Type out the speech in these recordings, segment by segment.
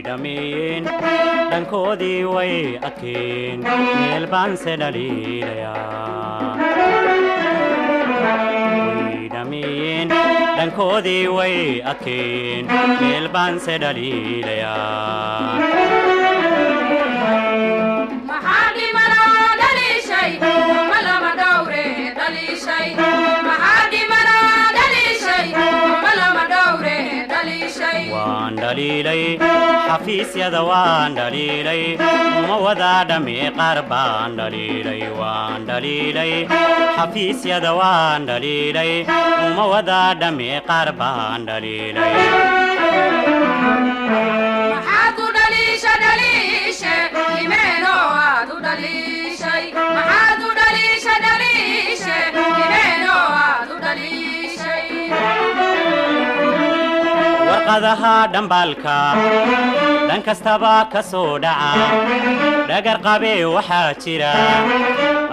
Dhameeyeen dhankoodii, way adkeeyeen, meel baanse dhaliilayaa. Way dhameeyeen dhankoodii, way adkeeyeen, meel baanse dhaliilayaa. Maxaa dhimanaa dhaliishay ma lama dhowre dhaliishay? Maxaa dhimanaa dhaliishay ma lama dhowre dhaliishay? Waan dhaliilay xafiisyada, waan dhaliilay, uma wadaa dhame, qaar baan dhaliilay. Waan dhaliilay xafiisyada, waan dhaliilay, uma wadaa dhame, qaar baan dhaliilay. Maxaad u dhaliisha dhaliishe limeenoo aad u dhaliishay? Maxaad u dhaliisha dhaliishe limeenoo aad u dhaliishay? Warqadaha dhambaalka dhan kastaba ka soo dhaca, dhagar qabee waxaa jira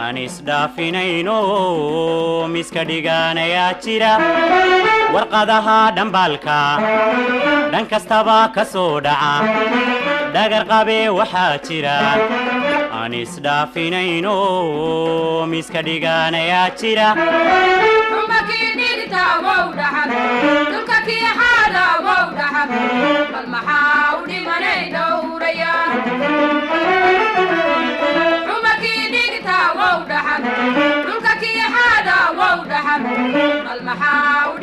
aan isdhaafinayno, miska dhigaanayaa jira. Warqadaha dhambaalka dhan kastaba ka soo dhaca, dhagar qabee waxaa jira aan isdhaafinayno, miska dhigaanayaa jira. Xuma kii dhigta wow dhaxal, dhulka kii xaada wow dhaxal, bal maxaa u dhimanay dhowraya? Xuma kii dhigta wow dhaxal, dhulka kii xaada wow dhaxal, bal maxaa u